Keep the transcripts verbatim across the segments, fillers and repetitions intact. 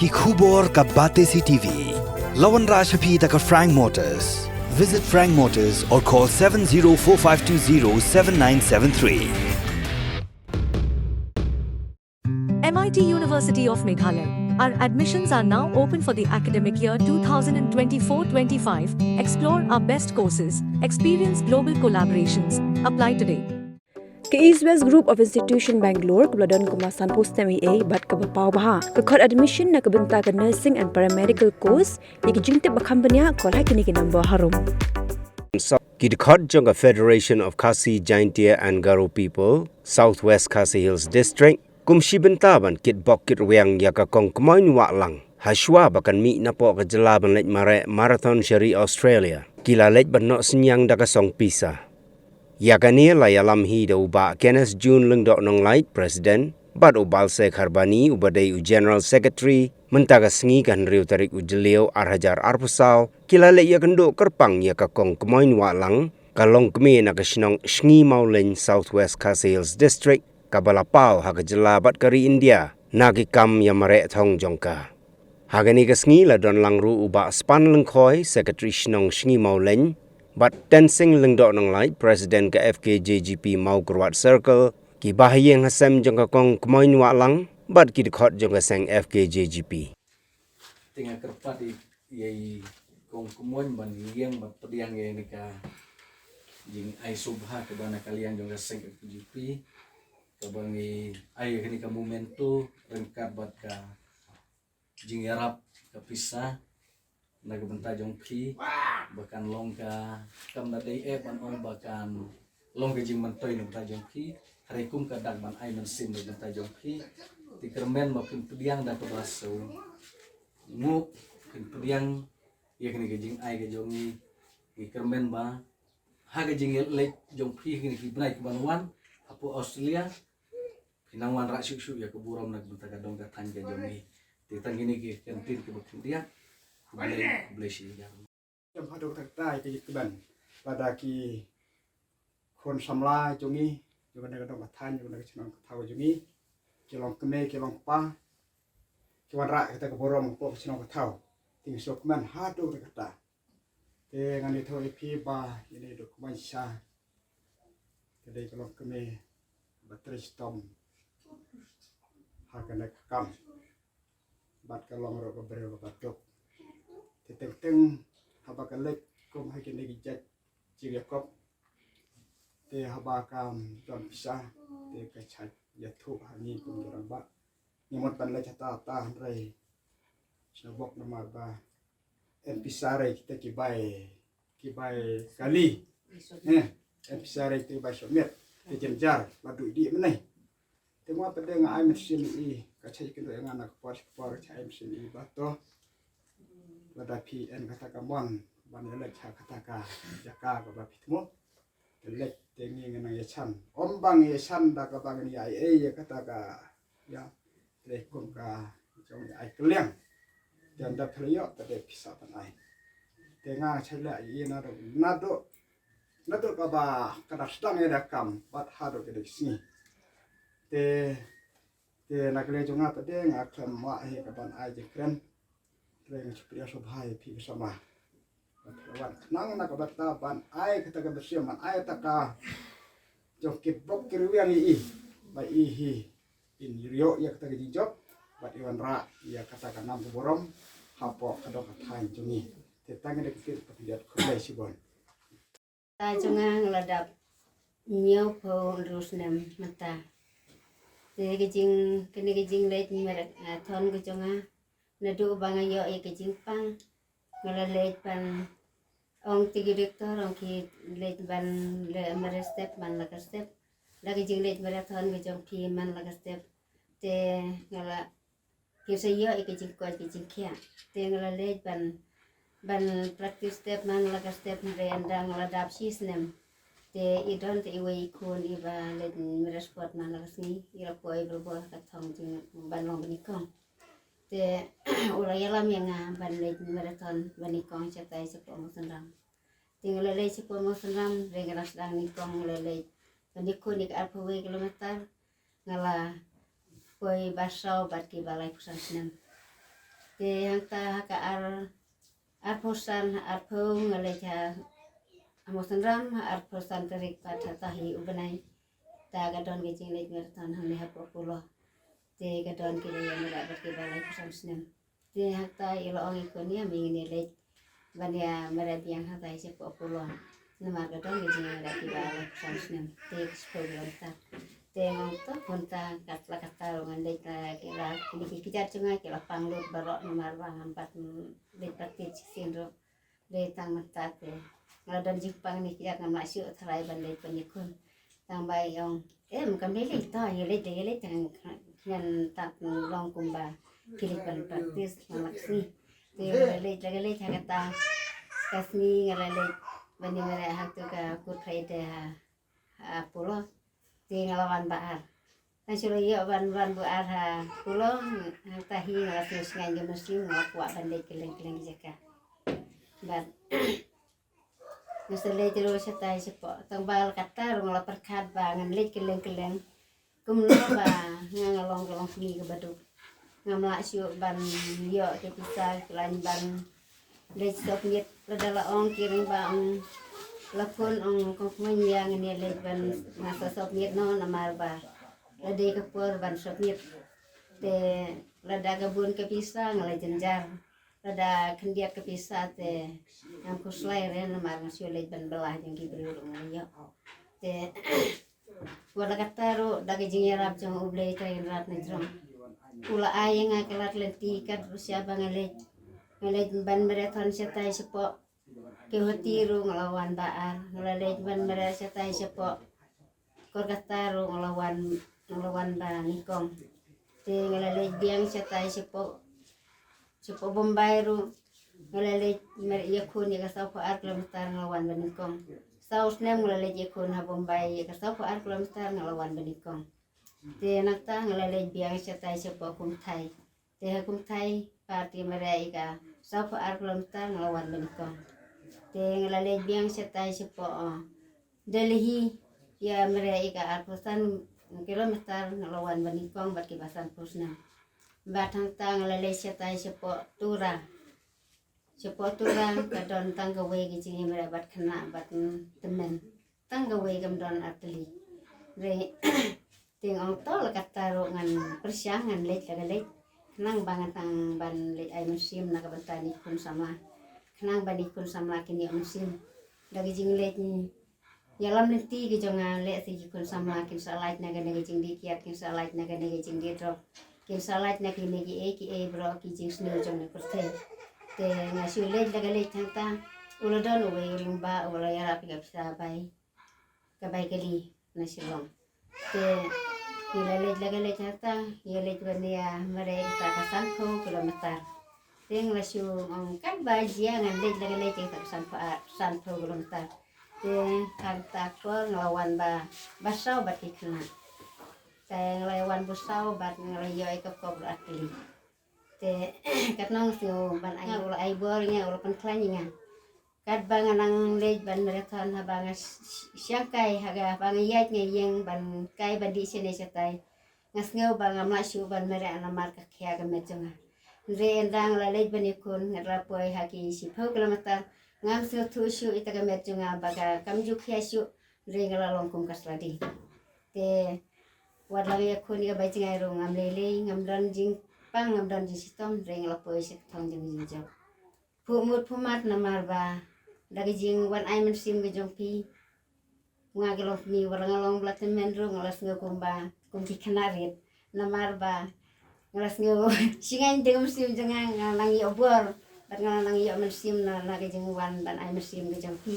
Ki khubor ka Batesi T V. La wanrah sha phi da ka Frank Motors. Visit Frank Motors or call seven zero four five two zero seven nine seven three. M I T University of Meghalaya. Our admissions are now open for the academic year two thousand twenty-four twenty-five. Explore our best courses, experience global collaborations. Apply today. Ka East West Group of Institution Bangalore, kaba la don kumba sanphew snem eiei bad kaba paw bha, ka khot admission na ka bynta ka nursing and paramedical course. Ïa ki jingtip ba kham bniah, call ha kine ki number harum. Ki dkhot jong ka Federation of Khasi Jaintia and Garo People, South West Khasi Hills District, kum shi bynta ban kitbok kitrwiang ïa ka kong Kmoin Wahlang, hashwa ba kan mih napoh ka jylla ban leit mareh marathon sha ri Australia, ki la leit ban noh synñiang da ka song pisa. Ïa kane la ïalam hi da u Bah Kenneth June Lyngdoh Nonglait, President, bad u Balse Kharbani, uba dei u General Secretary. Mynta ka sngi, ka hynriew tarik u Jylliew ar hajar arphew saw, ki la leit ïakynduh kyrpang ïa ka kong Kmoin Wahlang, ka longkmie na ka shnong Sngi Mawlein, South West Khasi Hills District, kaba la paw ha ka jylla bad ka ri India na ki kam ïamareh thong jong ka. Ha kane ka sngi la don lang ruh u Bah Span Lyngkhoi, Secretary Shnong Sngi Mawlein, bad Tensing Lyngdoh Nonglait, President ka F K J G P Mawkyrwat Circle, ki bahaïing hasem jong ka kong Kmoin Wahlang, bad ki dkhot jong ka seng F K J G P. Te nga kyrpad ïa i kong Kmoin ban ïeng ban pdiang ïa kane ka jingai sngewbha kaba na ka liang jong ka seng F K J G P, kaba ngi ai ïa kane ka memento ryngkat bad ka jingïarap ka pisa na ka bynta jong phi, ba kan long ka, kam da dei eh ban ong, ba kan long ka jingmyntoi na ka bynta jong phi, hynrei kum ka dak ban ai mynsiem na ka bynta jong phi. Te kyrmen ba phin pdiang da kaba sngewbha, phin pdiang ïa kane ka jingai ka jong ngi. Ngi kyrmen ba ha ka jingleit jong phi ha kine ki bnai ki ban wan hapoh Australia, phin nang wanrah shuh shuh ïa ka burom na ka bynta ka dong ka thaiñ ka jong ngi. Te tang kine ki kyntien kiba khyndiat. Khublei, khublei shibun. Ïa haduh katta ïa ki kmen lada ki khun samla jong ngi, jong kane ka dong ka thaiñ, jong kane ka chnong ka thaw jong ngi, ki long kmie, ki long kpa, ki wanrah kata ka burom hapoh ka chnong ka thaw. Te ngi sngewkmen haduh katta. Te ngan ïathuh ïa phi ba ine i Doh Kmoin Sha, ka dei ka longkmie ba trei shitom ha kane ka kam, bad ka long ruh ka briew kaba duk. Te teng teng haba ka leit kum ha kine ki jait jingïakob, te haba kam don pisa, te ka shait ïathuh ha ngi kum ki rangbah. Ngi mut ban leit hata hata, hynrei sngewbok namar ba em pisa re kita ki bai, ki bai kali. Eh, em pisa re kita ki bai submit. Te jynjar ba duh dih mynne. Te mo pat de nga ai mynsiem i, ka shait kynduh ïa nga na ka por sha ka por, ka shait ai mynsiem i ba to, lada phi en kata ka mon ban ïaleit ha kata ka jaka kaba phi thmu. Te leit te ngi ngan nang ïashan. Ym ba ngi ïashan da kaba ngi ïa ai ei ïa kata ka, ïa, te kum ka jong ïa ai kylliang. Te ynda phi la ïoh te dei pisa ban ai. Te nga shait leh ïa i naduh, naduh, naduh kaba ka da sdang ïa da kam bad haduh ka dei sngi. Te, te na ka liang jong nga pat de nga khlem wah hi ka ban ai jingkren. Te nga shu pdiang sngewbha ïa phi ki samla. Bad phi la wan khnang na ka bynta ban ai kata ka mynsiem, ban ai kata ka jong ki bok ki rwiang ïa i, ba i hi in ïoh ïa kata ka jingjop bad i wanrah ïa kata ka nam ka burom hapoh ka dong ka thaiñ jong ngi. Te tang ïa kata ka ktien, khublei shibun. Ka jong nga nga la dap hynñiewphew hynriew snem mynta. Te ka jing, kane ka jingleit marathon ka jong nga, naduh ba nga ïoh ïa ka jingpang, nga la leit ban ong te ki doktor, ong ki leit ban leh mareh step man la ka step. La ka jingleit marathon ka jong phi man la ka step. Te nga la, phi sa ïoh ïa ka jingkoit ka jingkhiah. Te nga la leit ban, ban practice step man la ka step, hynrei ynda nga la dap shi snem, te i don te iwei i khun iba leit mareh sport man la ka sngi, i la poi bor bor ha ka thong jing ban long ba nyngkong. Te u la ïalam ïa nga ban leit marathon ba nyngkong shatai shapoh Mawsynram. Te nga la leit shapoh Mawsynram, hynrei nga la sdang nyngkong, nga la leit ban ïakhun ïa ka arphew wei kilometer. Nga la poi ba saw bad kiba laiphew san snem. Te hangta ha ka ar, arphew san, arphew nga leit ha, ha Mawsynram, ha arphew san tarik pat ha Tahi u bnai. Ta ka don ka jingleit marathon hangne hapoh Apollo. Te ka don ki da ïa mrad bad ki ba laiphew san snem. Te hangta i la ong i khun ïa me ngin ïa leit ban ïa mrad biang hangta shapoh Apollo. Namar ka don ka jingïa mrad ki ba laiphew san snem. Te ka shiphew kilometer. Te nga ong to kumta kat la katta ruh ngan leit la ki la kine ki kjat jong nga ki la pang lut baroh namar ba ngam pat leit practice shisien ruh. Dei tang mynta te nga la don jingpang ne ki ïa ngam lah shuh tharai ban leit ban ïakhun. Tang ba i ong em kam leit leit to ïa leit ïa leit tang ngan tang long kumba phi leit ban practice nga la sngi. Te nga la leit la leit ha kata ka sngi nga la leit ban ïa mrad ha tu ka Good Friday ha ha Apollo. Te nga la wan ba ar. Tang shu la ïoh ban wan ba ar ha Apollo, hangta hi nga la shu sngew ïa ka mynsiem nga la kwah ban leit kylleng kylleng ki jaka. Bad nga sa leit ruh shatai shapoh tang ba la katta ruh nga la pyrkhat ba ngan leit kylleng kylleng. Kumno ba nga nga long ka long kmie kaba duk. Ngam lah shuh ban ïoh ki pisa ki laiñ ban leit submit, lada la ong ki rangbah ong la phone ong kong Kmaiñ ïa ngin ïa leit ban nga sa submit noh namar ba la dei ka por ban submit. Te lada ka bun ka pisa nga la jynjar. Lada khyndiat ka pisa te ngam khuslai re namar nga shu leit ban bylla jong ki briew ruh nga la ïoh. Te wat la katta ruh da ka jingïarap jong U Blei Trai Kynrad na jrong. U la ai ïa nga ka lad lynti kat ruh sha ba nga leit. Nga leit ban marathon shatai shapoh Guwahati ruh nga la wan ba ar. Nga la leit ban mrad shatai shapoh Kolkata ruh nga la wan, nga la wan ba nyngkong. Te nga la leit biang shatai shapoh shapoh Bombay ruh nga la leit mrad ïakhun ïa ka sawphew ar kilometer nga la wan ba nyngkong. Saw snem nga la leit ïakhun ha Bombay ïa ka sawphew ar kilometer nga la wan ba nyngkong. Te nangta nga la leit biang shatai shapoh Kumthai. Te ha Kumthai pat ïa mrad ïa ka sawphew ar kilometer nga la wan ba nyngkong. Te nga la leit biang shatai shapoh Delhi ïa mrad ïa ka arphew san kilometer nga la wan ba nyngkong bad kiba sanphew snem. Bad hangta nga la leit shatai shapoh Tura. Shapoh Tura ka don tang kawei ka jingïamrad bad khynnah bad tymmen. Tang kawei kam don artylli. Re Te nga ong to la katta ruh ngan pyrshang ngan leit la ka leit. Khnang ba ngan tang ban leit ai mynsiem na ka bynta ki khun samla. Khnang ba ki khun samla kin ïoh mynsiem. Da ka jingleit ïalam lynti ka jong nga lehse ki khun samla kin sa lait na kane ka jingdih kiad, kin sa lait na kane ka jingdih drok. Kin sa lait na kine kiei kiei baroh ki jingsniew jong ka pyrthei. Te nga shu leit la ka leit hangta. U la don uwei u lyngba u la ïarap ïa ka pisa bai. Ka bai kali na Shillong. Te ngi la leit la ka leit hangta, ngi leit ban ïa mareh ïa ka sanphew kilometer. Te nga la shu ong katba jia ngan leit la ka leit ïa ka sanphew, ah, sanphew kilometer. Te hangta kor nga la wan ba, ba saw bad ki khynnah. Te nga la wan ba saw bad nga la ïoh ïa ka kop ruh artylli. Te katno nga sngew ban ai, nga u la ai bor ïa nga, u la pynkhlaiñ ïa nga. Katba nga nang leit ban marathon haba nga sh-, sh-, shang kai ha kaba nga ïaid nga ïeng ban kai ban dih shane shatai. Nga sngew ba ngam lah shuh ban mareh namar ka khia ka met jong nga. Hynrei ynda nga la leit ban ïakhun nga la poi ha ki shiphew kilometer. Ngam sngewthuh shuh ïa ka met jong nga ba ka kam ju khia shuh. Hynrei nga la long kum ka sladi. Te wat la nga ïakhun ïa ka bai jngai ruh ngam lei lei, ngam don jingpang, ngam don jingshitom, hynrei nga la poi sha ka thong jong ka jingjop. Phuh mut phuh mat namar ba da ka jingwan ai mynsiem ka jong phi. Nga ka long kmie, wat la nga long ba la tymmen ruh nga la sngew kumba, kum ki khynnah rit. Namar ba nga la sngew shi ngaiñ da ka mynsiem jong nga, nga nang ïoh bor bad nga nang ïoh mynsiem na, na ka jingwan ban ai mynsiem ka jong phi.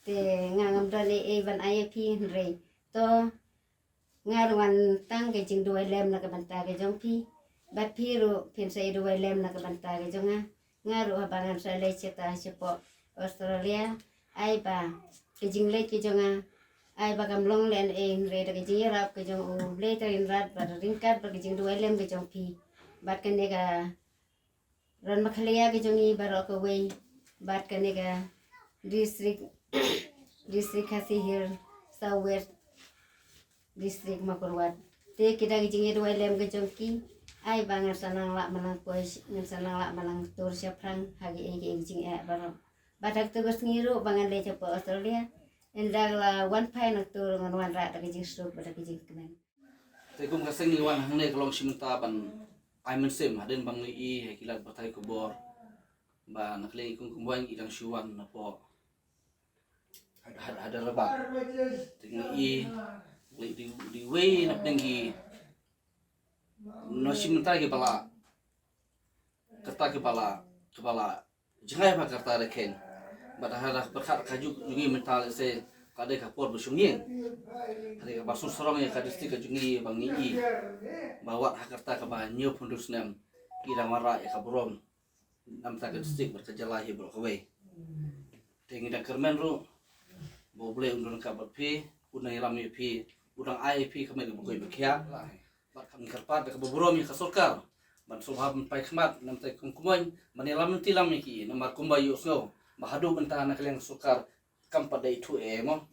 Te nga ngam don ei ei ban ai ïa phi hynrei to nga ruh ngan tang ka jingduwai lem na ka bynta ka jong phi. Bad phi ruh phin sa ïa duwai lem na ka bynta ka jong nga. Nga ruh haba ngan sa leit shata shapoh Australia, ai ba ka jingleit ka jong nga, ai ba kam long lehnohei hynrei da ka jingïarap ka jong U Blei Trai Kynrad bad ryngkat bad ka jingduwai lem ka jong phi. Bad kane ka Rangbah Khlieh ka jong ngi baroh kawei bad kane ka district, district Khasi Hills, South West district Mawkyrwat. Te ki da ka jingïaduwai lem ka jong ki, Ai ba ngan sa nang lah malang poi, ngan sa nang lah malang tur shaphrang ha ki ei ki ei jingeh baroh. Ba dak tu ka sngi ruh ba ngan leit hapoh Australia. Ynda la wan phai na tur ngan wanrah da ka jingsuk ba da ka jingkmen. Te kum ka seng i wan hangne ka long shi mynta ban ai mynsiem hadien ba ngi i ha ki lad batai khubor. Ba na ka liang i kum kum wan i dang shu wan na pok. Had had had raba. Te ngi i lei di di wei na pdeng i. No shi mynta ki bala. Kata ki bala ki bala. Jngai ba kata da ken. Ba da hada berkat ka juk jungi mynta le se ka dei ka por ba shung yin. Hada ka ba sung sarong ya ka district ka jungi ba ngi i. Ba wat ha kata ka ba nyu pun dus nem. Ki dang wara ya ka burom. Namta ka district ba ka jala hi ba ka wei. Te ngi dang kermen ru. Ba u Blei un don ka ba phi. Un dang ram ya phi. Un dang ai phi ka met ba koi ba kia. Bad kam kyrpad da kaba burom ïa ka sorkar ban sngewbha ban paikhmat namta kum kumon ban ïalam lynti lam ïa ki namar kumba ïohsngew ba haduh mynta na ka liang sorkar kam pat da ithuh ei mo.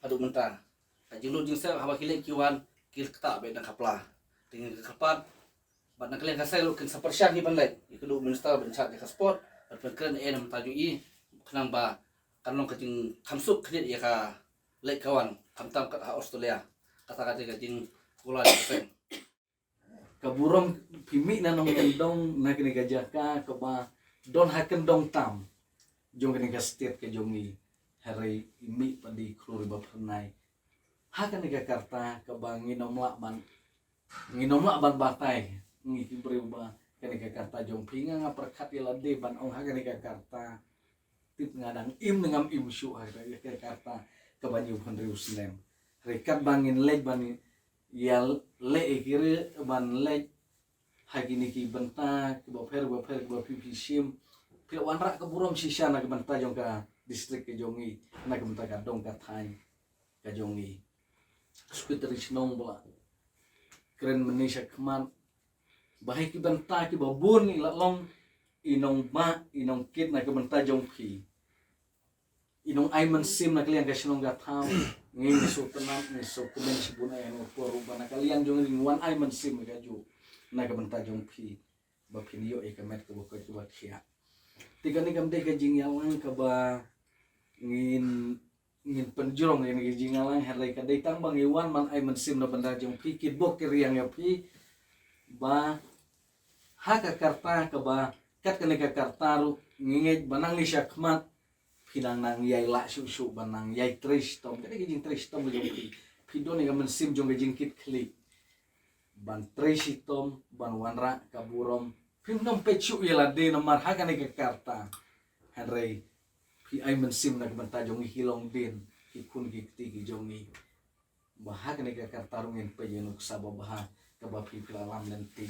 Haduh mynta ka jinglut jingsep haba ki leit ki wan ki ktah beit na ka pla. Te ngi kyrpad bad na ka liang ka seng ruh kin sa pyrshang hi ban leit ïa ka duh minister ban chat ïa ka sport bad pynkren ei namta jong i khnang ba kan long ka jingkhamsuk khyndiat ïa ka leit ka wan khamtam kat ha Australia. Kata ka dei ka jingkular ïa ka seng. Ka burom phi mih na nongkyndong na kane ka jaka kaba don ha kyndong tam jong kane ka state ka jong ngi. Hynrei i mih pat da i khlur iba phyrnai ha kane ka karta kaba ngin ym lah ban ngin ym lah ban batai ngi ki briew ba kane ka karta jong phi. Nga nga pyrkhat ïa lade ban ong ha kane ka karta tip nga dang im ne ngam im shuh ha kata ka karta kaba hynñiew phew hynriew snem. Hynrei katba ngin leit ban ïaleh ïa ki re ban leit ha kine ki bynta kiba pher ba pher kiba phi phi shim phi la wanrah ka burom shisha na ka bynta jong ka district ka jong ngi na ka bynta ka dong ka thaiñ ka jong ngi. Secretary shnong ba la kren mynne sha khmat ba ha ki bynta kiba bun i la long i nongbah i nongkit na ka bynta jong phi. I nong ai mynsiem na ka liang ka shnong ka thaw ngi ngi sngewtynnat ngi sngewkmen shibun ïa ngi por ruh ba na ka liang jong ngi ngi wan ai mynsiem ka juh na ka bynta jong phi ba phin ïoh ïa ka met kaba koit kaba thiah. Te kane kam dei ka jingïalang kaba ngin ngin pynjrong ïa ka jingïalang hynrei ka dei tang ba ngi wan ban ai mynsiem na bynta jong phi ki bok ki riang ïa phi ba ha ka karta kaba kat kane ka karta ruh ngi ngeit ba nang li sha khmat phi nang nang ïai lah shuh shuh ban nang ïai trei shitom. Ka dei ka jingtrei shitom ka jong phi. Phi don ïa ka mynsiem jong ka jingkit khlieh ban trei shitom ban wanrah ka burom. Phim nym peit shuh ïa lade namar ha kane ka karta. Hynrei phi ai mynsiem na ka bynta jong ngi ki longdien ki khun ki kti ki jong ngi. Ba ha kane ka karta ruh ngin peit ïa nuksa babha kaba phi phi la lam lynti.